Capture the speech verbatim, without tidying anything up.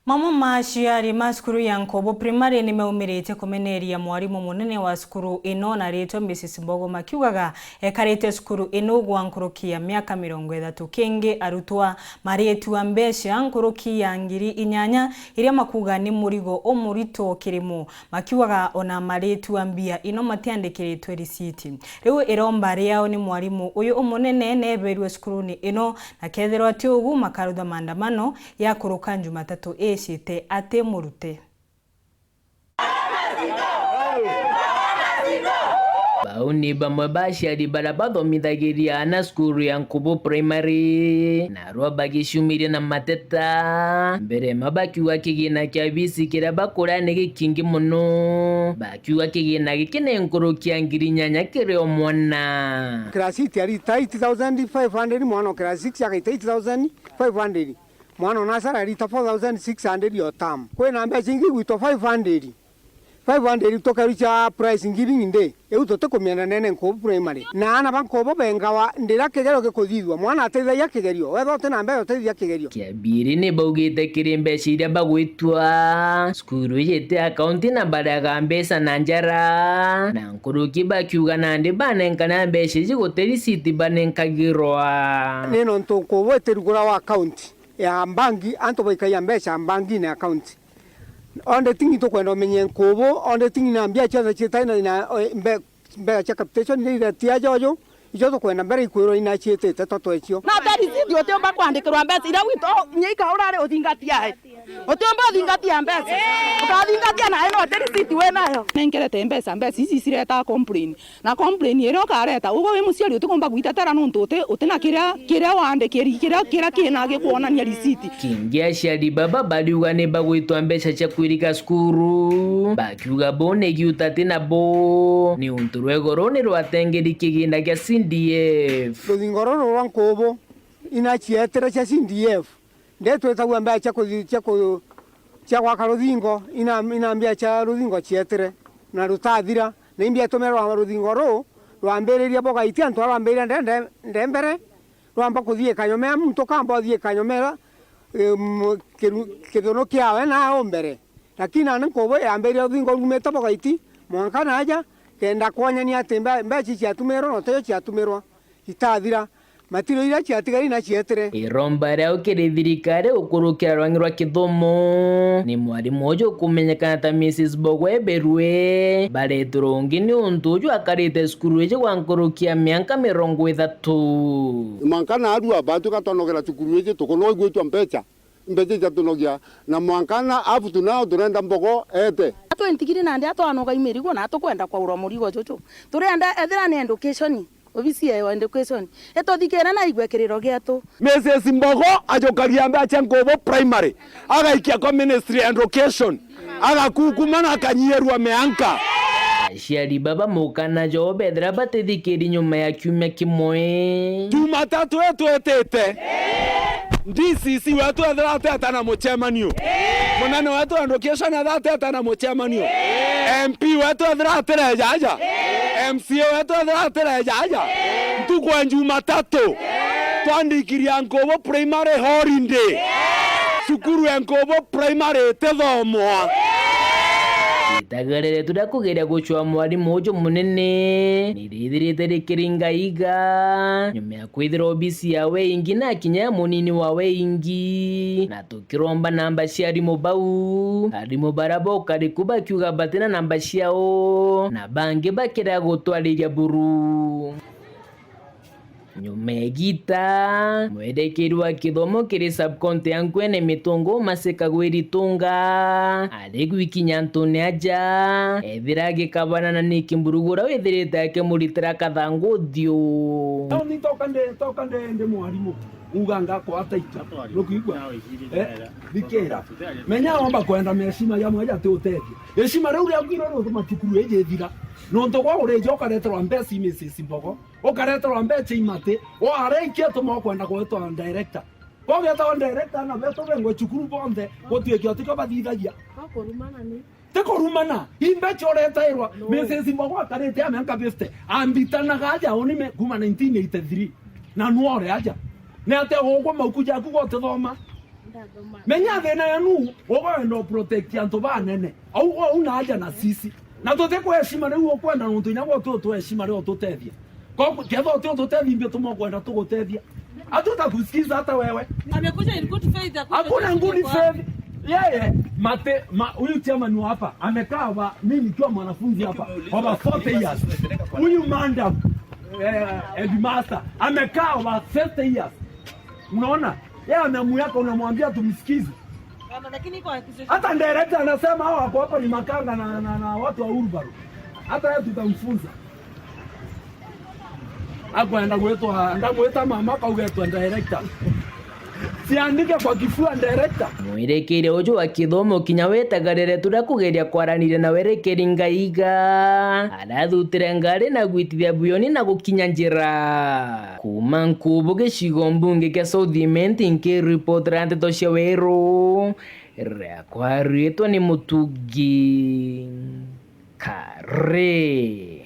Mamwe ma aciari ma cukuru ya Nkobo Primary ni maumirite kumeneria mwarimu munene wa cukuru ino na ritwa Missus Mbogo, makiugaga ekarite cukuru ino gwa nkuruki ya miaka mirongo ithatu. Kingi arutwa maritua mbeca nkuruki ya ngiri inyanya, iria makuga ni murigo umurito kirimo, makiugaga ona maritua mbia ino matiandikiritwe risiti. Riu iromba riao ni mwarimu uyu umunene neberwe cukuruni ino, na kethirwa ti ugu, makarutha maandamano ya kuruka Jumatatu icite ati murute. Bau ni bamwe ba aciari baria bathomithagiria aana cukuru ya Nkubu Primary, narua bagiciumiria na mateta mbere ma bakiuga kigina kia bisi kiria bakuria ni gikingi mono, bakiuga kigina giki ni nkuruki ya ngiri inyanya kiri o mwana. Class eight arita eight thousand five hundred, mwana o class six agaita eight thousand five hundred. Mwana o nursery arita four thousand six hundred o term. Kwina mbeca ingi igwitwa five hundred. Five hundred tukerucia prize giving day. Iu tutikumienda nene Nkubu Primary. Na aana ba Nkubu bengawa ndira kigerio gikuthithua. Mwana ateithagia kigerio. Wethwa uti na mbeca, uteithia kigerio. Kia biiri ni baugite kiri mbeca iria bagwitwa, cukuru iji ti akaunti na bariaga mbeca na njara. Na nkuruki bakiuga nandi banenkana mbeca iji guti risiti banenkagirwa. Ni nontu Nkubu itiruguragwa akaunti ya mbangi, antu baikagia mbeca mbangine account. Auditing tukwenda umenye Nkubu, auditing na mbia cionthe citai na, na, eh, mbe-, mbeca cia capitation iria iratia jojo, icio tukwenda mbere ikwirwa ina ciitite, to twecio. Na te risiti utiumba kwandikirwa mbeca iria gwitũ, oh, nyeika urari uthingatia he. Utiumba uthingatia mbeca. Ukathingatia nayo no te risiti wi nayo. Nengerete mbeca, mbeca ici cireta complain. Na complain iria ukareta, ugwe wi muciari utikumba gwitetera nontu uti, uti na kiria, kiria wandikiri, kiria, kiria kina gikwonania risiti. Kingi aciari baba bariuga ni bagwitwa mbeca cia kwirika cukuru, bakiuga bo ni giuta ti nabo, ni untu rwego ruu ni rwatengeri kigina gia C D F. Ruthingo ruru rwa Nkubu, ina cietire cia C D F. Ndetwitagua mbea cia kuthi-, cia ku-, cia gwaka ruthingo, ina, ina mbia cia ruthingo cietire na rutathira. Na imbia itumire rwa ruthingo ruu rwambiriria bogaiti antu aria rwambiriria nde, nde, nde mbere, rwamba kuthiika nyomera, muntu kamba uthiika nyomera, em, kiru-, kithunu kiawe na au mbere. Lakini nani Nkubu yambiriria ruthingo rumite bogaiti, mwanka naja, kenda kwonyania ati mbe-, mbeca ici ciatumirwe na utio ciatumirwa, itathira. Matiro iria ciatigari na cietire. Iromba riao kiri thirikari gukurukira rwangi rwa kithomo. Ni mwarimu uju ukumenyekana ta Missus Bogwe Berue, baretirwe ungi ni untu uju akarite cukuru iji gwa nkuruki ya mianka mirongo ithatu. Mwanka narua batuka twanogera cukuru iji tukunogwitwa mbeca, mbeca ijatunogia, na mwanka na up to now turenda Mbogo ete. Twentigiri nandi atwanoga imirigo na tukwenda kwaurwa murigo juju. Turenda ethira ni education. Obisi ya education ituthikire na aigue kiriro gietu. Missus Mbogo ajukagia mbeca cia Nkubu Primary, agaikia kwa Ministry ya Education, agakukuma na akanyierua mianka. Aciari baba mukana jo bethira batithikiri nyuma ya kiumia kimwe. Jumatatu itwitite, D C C wetu ethira ateta na mucemanio, munene wetu wa education ethira ateta na mucemanio, M P wetu ethira atireja aja, M C A wetu ethira atireja aja, ntuku ya Jumatatu twandikiria Nkubu Primary holiday. Cukuru ya Nkubu Primary itithomwa. Itagareretwe ria kugeria gucwa mwarimu uju munene ni rithirite rikiringa iga nyuma ya kwithira obisi yawe ingi na kinya ya munini wawe ingi, na tukiromba namba cia arimu bau, arimu baria bokari ku bakiuga batina namba ciao, na bangi bakira gutwariria buru. Nyuma ya igita, mwerekeri wa kithomo kiri sub-county ya Nkwene Mitungu Masika Gwiri Tunga ari gwikinya antune aja, ethira agikabana na Nick Mburugu uria withirite akimuritira kathangu uthiu. Ni toka nde, toka nde, nde mwarimu. Uga ngakwa ataita. Nukuigua? Eh, thikira. Menya omba kwenda meshima ya mwaja ati utethie. Heshima riu riaku iro ri matukuru iji ithira. Nontu gwa urija ukareterwa mbeca i Missus Mbogo. Ukareterwa mbeca imati, warekia tuma ukwenda gwetwa director. Wagetawa director na betu bengwe cukuru bonthe, gutuike utikio bathithagia. Ti kurumana. I mbeca uretairwa, Missus Mbogo akarite ya mianka fifty, ambitanaga aja unime kuma nineteen eighty-three. Na nuore aja. Ni atia ugwe mauku jaku gotithoma? Menya thina yenu, ukwenda protect antu banene. Au, au na haja na sisi. Na tutikuheshima riu ukwenda nuntu inya gwe utuheshima riu ututethia. Kwa ketha uti ututethi mbio tumo kwenda tugutethia. Hatutakusikiza hata wewe. Amekuja in good faith, hakuna good faith. Yeye, mate, ma, huyu chairman wa hapa amekaa wa, mimi nikiwa mwanafunzi hapa over forty years. Huyu madam, eh, headmaster amekaa over fifty years. Unaona? Yeye anamu yako unamwambia tumsikize. Hata director anasema hao wako hapa ni makanga na, na, na watu wa Urbaru. Hata yeye tutamfunza. Akwenda gwitwa, ndamwita mama, akauga etwa director. Siandike kwa kifua director. Mwerekeire uju wa kithomo kinya wetagarire turia kugeria kwaraniria na werekeri Ngaiga. Arathutire ngari na gwitithia buyoni na gukinya njira. Kuma Nkubu gicigo mbunge kia South Imenti, nkiripotera nteto cia weru. Riakwa ritwa ni Mutugi Kare.